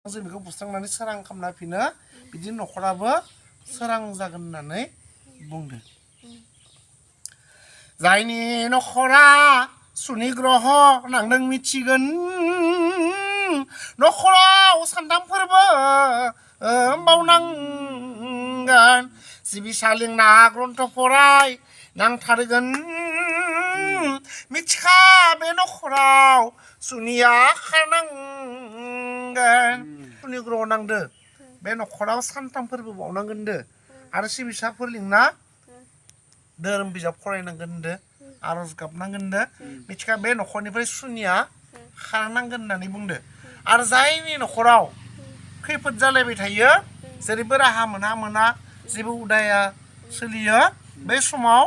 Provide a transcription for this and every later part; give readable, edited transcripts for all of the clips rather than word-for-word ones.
जों बेखौ बुस्रांनानै सोरां खालामना फिनो बिदिनो न'खराबो सोरां जागोन होननानै बुंदों। जायनि न'खरा सुनि ग्रह नांदों मिथिगोन न'खराव सानथामफोरबो बावनांगोन सिबिसालिंना ग्रन्थ फराय नांथारगोन मिथिखा बे न'खराव सुनिया खारनांगोन सुनि ग्रह नांदो बे न'खराव सानथामफोरबो बावनांगोन दो आरो सिबिसाफोर लिंना धोरोम बिजाब फरायनांगोन होनदो आरज गाबनांगोन होनदो मिथिखा बे न'खरनिफ्राय सुनिया खारनांगोन होननानै बुंदो आरो जायनि न'खराव खैफोद जालायबाय थायो जेरैबो राहा मोना जेबो उदाया सोलियो बे समाव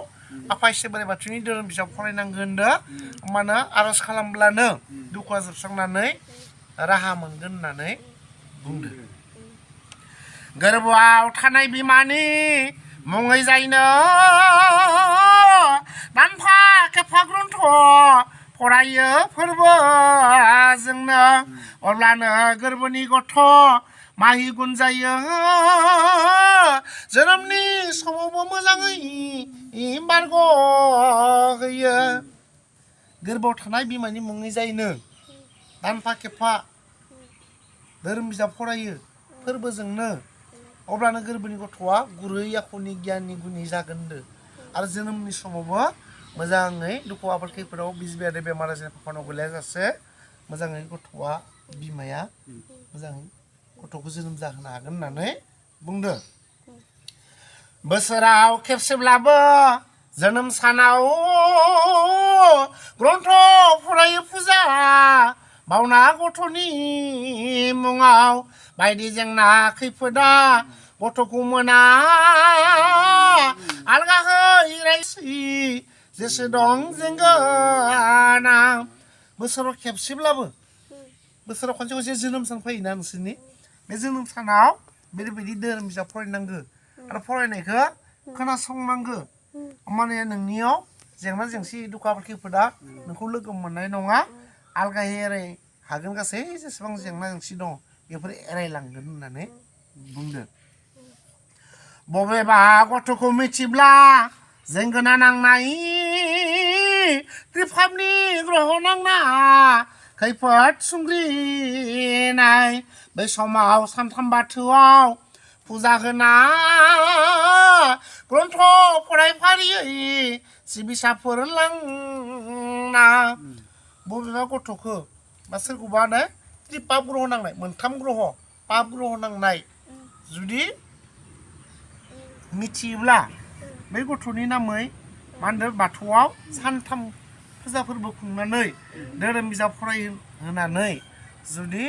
आफा इसोर बोराइ बाथौनि धोरोम बिजाब फरायनांगोन होनदो होमबानो आरज खालामब्लानो दुखुआ जोबस्रांनानै राहा मोनगोन होननानै बुंदो। गोरबोआव थानाय बिमानि मुङै जायनो दानफा खेबफा ग्रन्थ फरायो फोरबो जोंनो अब्लानो गोरबोनि गथ' माहि गुन जायो जोनोमनि समावबो मोजाङै बारग' होयो। गोरबोआव थानाय बिमानि मुङै जायनो दानफा खेबफा धोरोम बिजाब फरायो फोरबोजोंनो अब्लानो गोरबोनि गथ'आ गुरै आखुनि गियाननि गुनि जागोन होनदो आरो जोनोमनि समावबो मोजाङै दुखु आफोद खैफोदाव बिस बेराद बेमार आजार फाफानाव गोलैयाजासे मोजाङै गथ'आ बिमाया मोजाङै गथ'खौ जोनोम जाहोनो हागोन होननानै बुंदो। बोसोराव खेबसेब्लाबो जोनोम सानाव ग्रन्थ फरायो फुजा बावना गथ'नि मुङाव बायदि जेंना खैफोदा गथ'खौ मोना आलगाहै रायसि जेसे दं जेंगोना बोसोराव खेबसेब्लाबो बोसोराव खनसे खनसे जोनोम सान फैयोना नोंसोरनि बे जोनोम सानाव बेबायदि धोरोम बिजाब फरायनांगो आरो फरायनायखौ खोनासंनांगो होमबानिया नोंनियाव जेंना जेंसि दुखु आफोद खैफोदा नोंखौ लोगो मोननाय नङा आलगायै एराय हागोन गासै जेसेबां जेंना जेंसि दं बेफोर एरायलांगोन होननानै बुंदो। बबेबा गथ'खौ मिथिब्ला जेंगोना नांनाय त्रिफाबनि ग्रह नांना खैफोद सुंग्रिनाय बै समाव सानथाम बाथौआव फुजा होना ग्रन्थ फरायफारियै सिबिसाफोर लांना बबेबा गथ'खौ बा सोरखौबानो त्रिपाब ग्रह नांनाय मोनथाम ग्रह पाब ग्रह नांनाय जुदि मिथियोब्ला बै गथ'नि नामै मा होनदों बाथौआव सानथाम फुजा फोरबो खुंनानै धोरोम बिजाब फरायहोनानै जुदि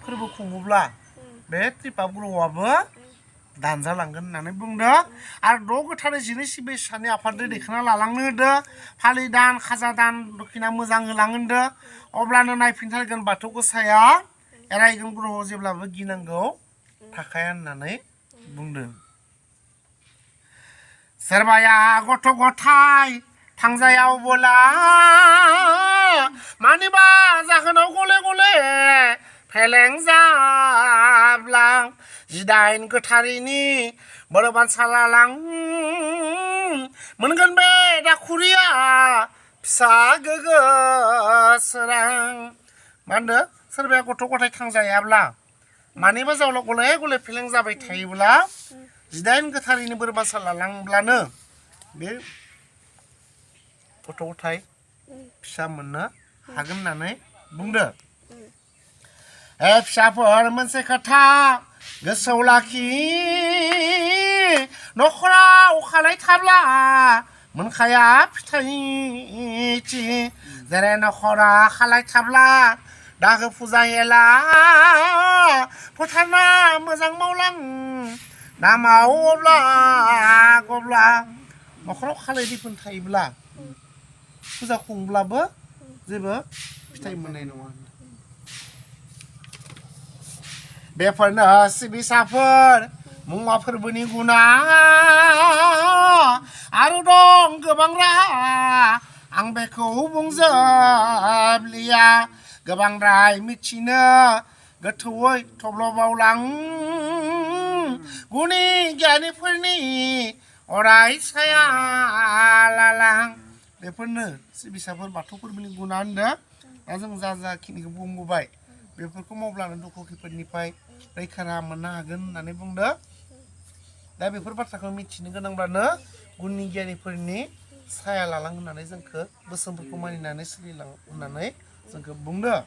फोरबो खुङोब्ला बे त्रिपाब ग्रहआबो दानजालांगोन होननानै बुंदो आरो द' गोथारै जिनै सिबिसानि आफादजों दैखांना लालांनो होदो फालि दान खाजा दान दखिना मोजां होलांनो होदो अब्लानो नायफिनथारगोन बाथौ गोसाया एरायगोन ग्रहआव जेब्लाबो गिनांगौ थाखाया होननानै बुंदों। सोरबाया गथ' गथाय थांजायाव बोला मानिबा जाहोनाव गले गले फेलें जाब्ला 18 गोथारिनि बोरबान सालालां मोनगोन बे दाखुरिया फिसा गोगो सोरां मा होनदो सोरबाया गथ' गथाय थांजायाब्ला मानिबा जाउनाव गले गले फेलें जाबाय थायोब्ला 18 गोथारिनि बोरबान सालालांब्लानो बे गथ' गथाय फिसा मोननो हागोन होननानै बुंदो। फिसाफोर मोनसे खोथा गोसोआव लाखि न'खराव खालाय थाब्ला मोनखाया फिथाइथि जेरै न'खरा खालाय थाब्ला दाहो फुजा हेला फोथारना मोजां मावलां ना मावोब्ला गब्ला न'खराव खालाय दैफोन थायोब्ला फुजा खुंब्लाबो जेबो फिथाइ मोननाय नङा। बेफोरनो सिबिसाफोर मुङा फोरबोनि गुना आरो दं गोबां राहा आं बेखौ बुंजोबलिया गोबांद्राय मिथिनो गोथौयै थब्ल' बावलां गुनि गियानिफोरनि अराय साया लालां बेफोरनो सिबिसाफोर बाथौ फोरबोनि गुना होनदों दा जों जाखिनिखौ बुंबोबाय बेफोरखौ मावब्लानो दुखु खैफोदनिफ्राय रैखा मोननो हागोन होननानै बुंदों दा बेफोर बाथ्राखौ मिथिनो गोनांब्लानो गुनि गियानिफोरनि साया लालां होननानै जोंखौ बोसोनफोरखौ मानिनानै सोलिलां होननानै जोंखौ बुंदों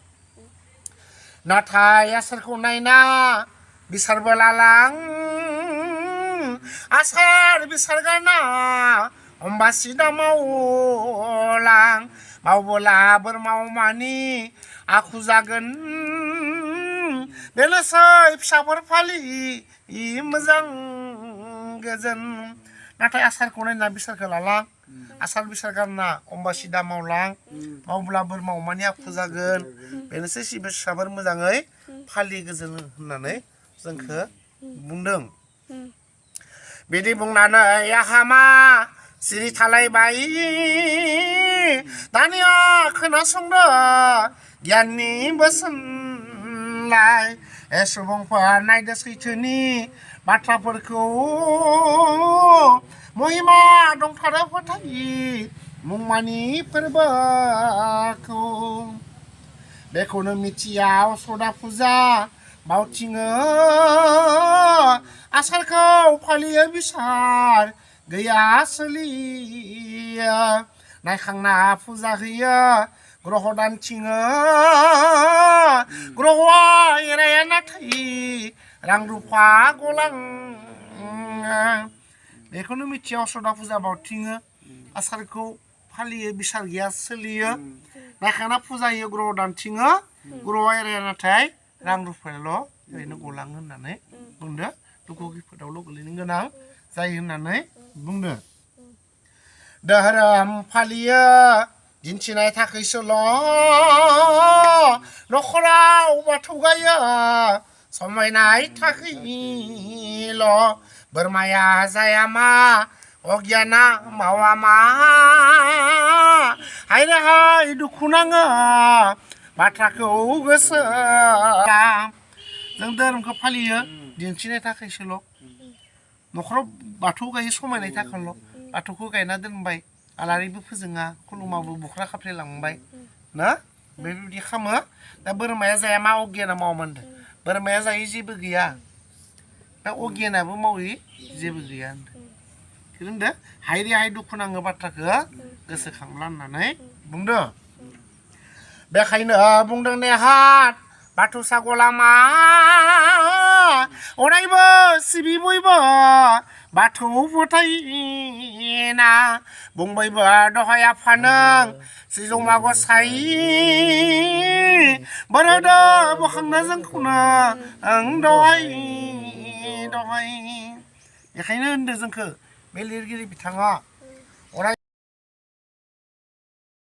नाथाय आसारखौ नायना बिसारबो लालां आसार बिसार गारना अम्बासि दा मावलां मावबोला बोर मावमानि आखु जागोन बेनोसै फिसाफोर फालि मोजां गोजोन नाथाय आसारखौ नायना बिसारखौ लालां आसार बिसार गारना अम्बासि दा मावलां मावब्ला बोर मावमानि आखु जागोन बेनोसै फिसाफोर मोजाङै फालि गोजोन होननानै जोंखौ बुंदों बिदि बुंनानै हामा सिरि थालायबाय दानिया खोनासंदो गियाननि बोसोनलाय सुबुंफोर नायदो सैथोनि बाथ्राफोरखौ महिमा दंथारो फोथायि मुंमानि फोरबोखौ बेखौनो मिथिया सदा फुजा बावथिङो आसारखौ फालियो बिसार गैया सोलियो नायखांना फुजा होयो ग्रह दानथिङो ग्रहआ एराया नाथाय रां रुफा गलाङो बेखौनो मिथिया सदा फुजा बावथिङो आसारखौ फालियो बिसार गैया सोलियो नायखांना फुजा होयो ग्रह दानथिङो ग्रहआ एराया नाथाय रां रुफायाल' ओरैनो गलाङो होननानै बुंदो दुखु खैफोदावल' गोलैनो गोनां जायो होननानै बुंदो धोरोम फालियो दिन्थिनाय थाखायसोल' न'खराव बाथौ गायो समायनाय थाखायल' बोरमाया जाया मा अगियाना मावा मा हायरे हाय दुखु नाङो बाथ्राखौ गोसो जों धोरोमखौ फालियो दिन्थिनाय थाखायसोल' न'खराव बाथौ गायो समायनाय थाखायल' बाथौखौ गायना दोनबाय आलारिबो फोजोङा खुलुमाबो बुख्रा खाफ्लेलांबाय ना बेबायदि खालामो दा बोरमाया जाया मा अगियाना मावोमोन बोरमाया जायै जेबो गैया दा अगियानाबो मावै जेबो गैया होनदों हायरे हाय दुखु नाङो बाथ्राखौ गोसोखांला होननानै बुंदों बेखायनो बुंदों नेहात बाथौ सागलामा अरायबो सिबि बयबो बाथौ फोथायना बुंबायबो दहाय आफा नों सिजौमा गसाइ बोरोदो बोखांना जोंखौनो दहाय बेखायनो होनदों जोंखौ बे लिरगिरि बिथाङा